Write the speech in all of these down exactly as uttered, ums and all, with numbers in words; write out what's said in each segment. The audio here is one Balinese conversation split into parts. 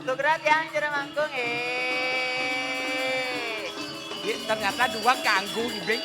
Sugra tiang jero mangku, eh. Ya, ternyata dua kanggo ngibing.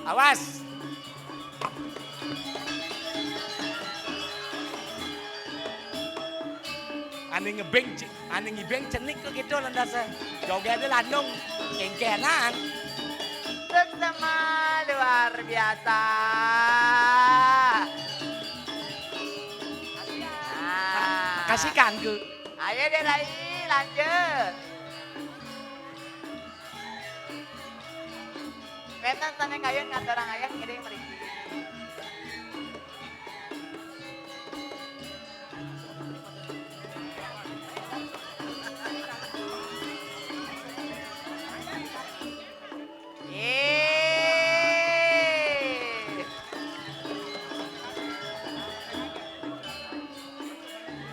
Awas. Ane ngebing, ce-, ane ngibing cenik kok gitu lantas, eh. Jogetnya landung, kengkenan. Suksema luar biasa. Nah. Kasih kanggo. Ayo deh, Rai, lanjut. Wénten sané kayun ngaturang ayah ngiring mriki. Ih.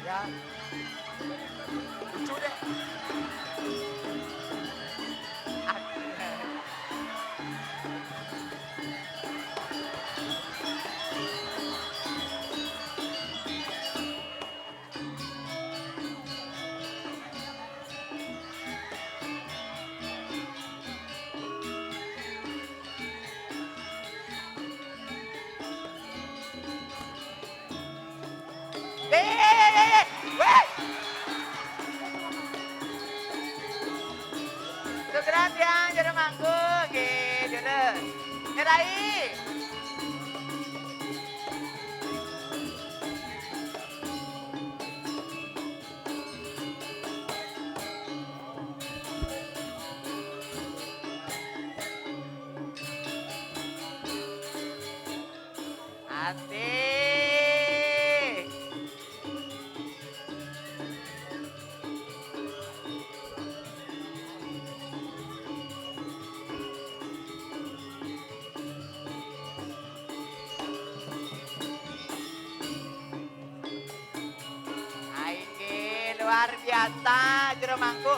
Ya. Lucu deh. Dek, dek, dek, dek. Wéh. Sugra tiang jero mangku, nggih, jero. Ngerai. Asik. Nah, inggih, luar biasa, jero mangku.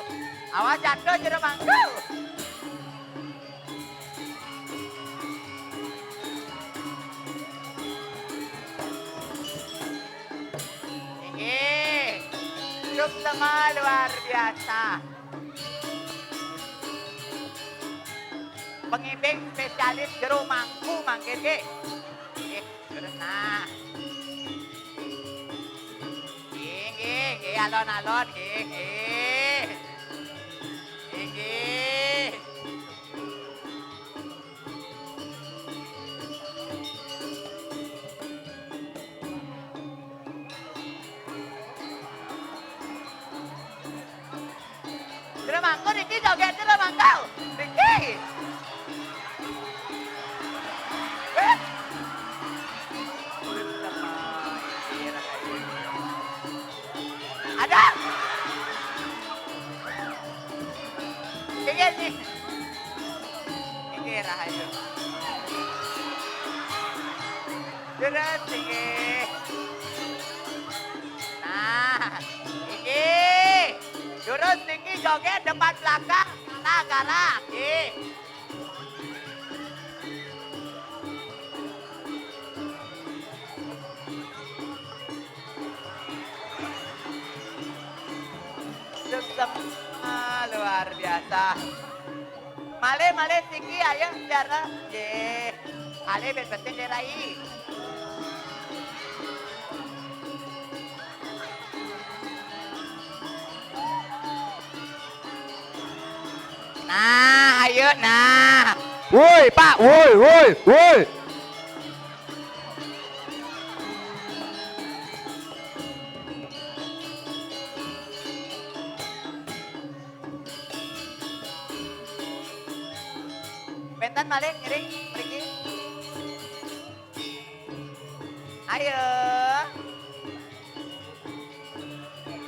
Awas jatuh jero mangku. Inggih. Suksema luar biasa. Pengibing spesialis jero mangku mangkin nggih. Nggih, terus nah. Nggih, nggih, nggih, alon-alon, nggih, nggih. Nggih, nggih. Jero mangku niki joget jero mangku. Niki. Wéh. Ada. Niki, niki. Niki rahayu. Terus niki. Nah, niki. Terus niki joget depan belakang. Garah, garah. Niki. Suksema luar biasa. Malih, malih siki, ayo, biar, nggih. Malih, ben penting, nggih, Rai. Nah, ayo, nah. Woi, Pak, woi, woi, woi. Wénten malih ngiring mriki. Ayo.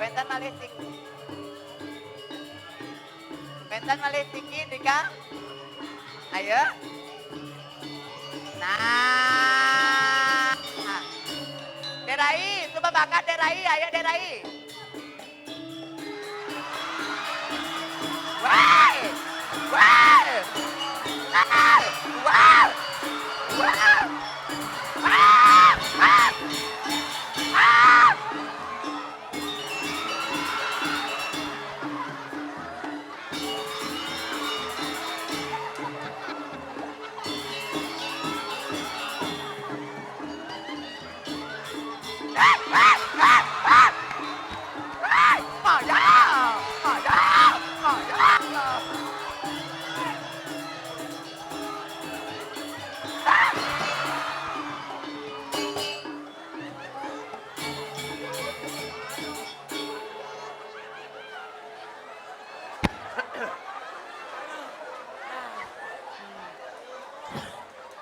Wénten malih sing-, wénten malih siki, Dika. Ayo. Nah. Dek Rai, coba bakat Dek Rai, ayo Dek Rai. Wah! Wah! Wah! Wah! Wah! Wah! Wah!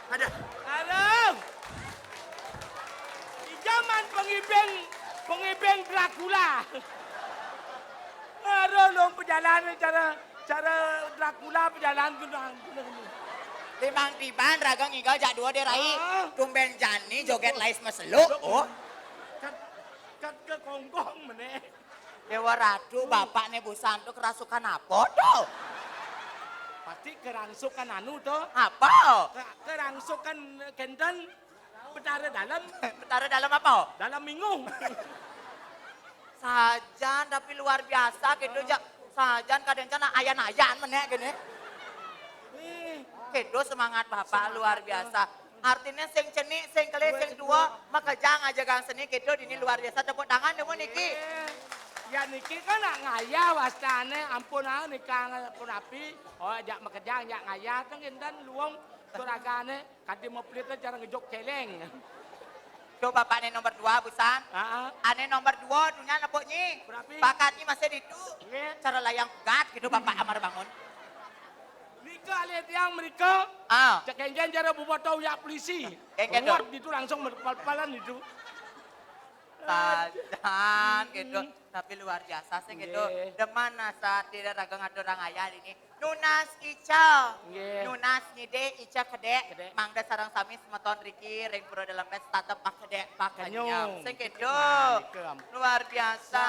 Aduh. Aduh. Ijaman pengibing, pengibing Dracula. Aduh, dong pejalan cara, cara Dracula pejalan gunung. Limang tiban raga ngigal jak dua Dek Rai. Ah. Tumben jani joget lais meselu. Oh. Kat, kat ke kongkong meneh. Dewa Ratu, bapak né busan tuh kerasukan apa tuh? Pasti kerangsukan anu tuh. Apa? Ke-, kerangsukan kénten Betara Dalem. Betara Dalem apa? Dalem Minggu. Sajan tapi luar biasa gitu, Jak. Sajan kadén can ayan-ayan menék gini. Eh. Gitu semangat Bapak luar biasa. Artinya sing cenik, sing kelih, sing tua, makejang aja gang seni gitu, dini luar biasa. Tepuk tangan dulu niki. Eh. Ya niki kan nak ngayah wastane, ampun ah nika pun api. Oh, jak makejang, jak ngayah, kan kénten luung tur ragané. Kadé meplit cara ngejuk céléng. Tuh bapak né nomor dua, busan. Heeh. Ané nomor dua, dunya nepuk nyi. Berapi? Bakat nyi masih ditu. Nggih. Cara layang pegat gitu bapak amar bangun. Nika alih tiang mrika. Ah. Cek énjén cara bobotoh uyak polisi. Énjén, Dok. Ruwet ditu langsung pal-palan ditu. Sajan gitu. Tapi luar biasa sih gitu. Nggih. Demen asa tidak raga ngatur orang ayah ini. Nunas ica. Nggih. Nunas nyidé ica kedék. Kedék. Mangda sareng sami semeton riki ring Pura Dalem Pés tetep pakedék pakenyem. Pakenyem. Sing gitu. Nah, gitu. Luar biasa.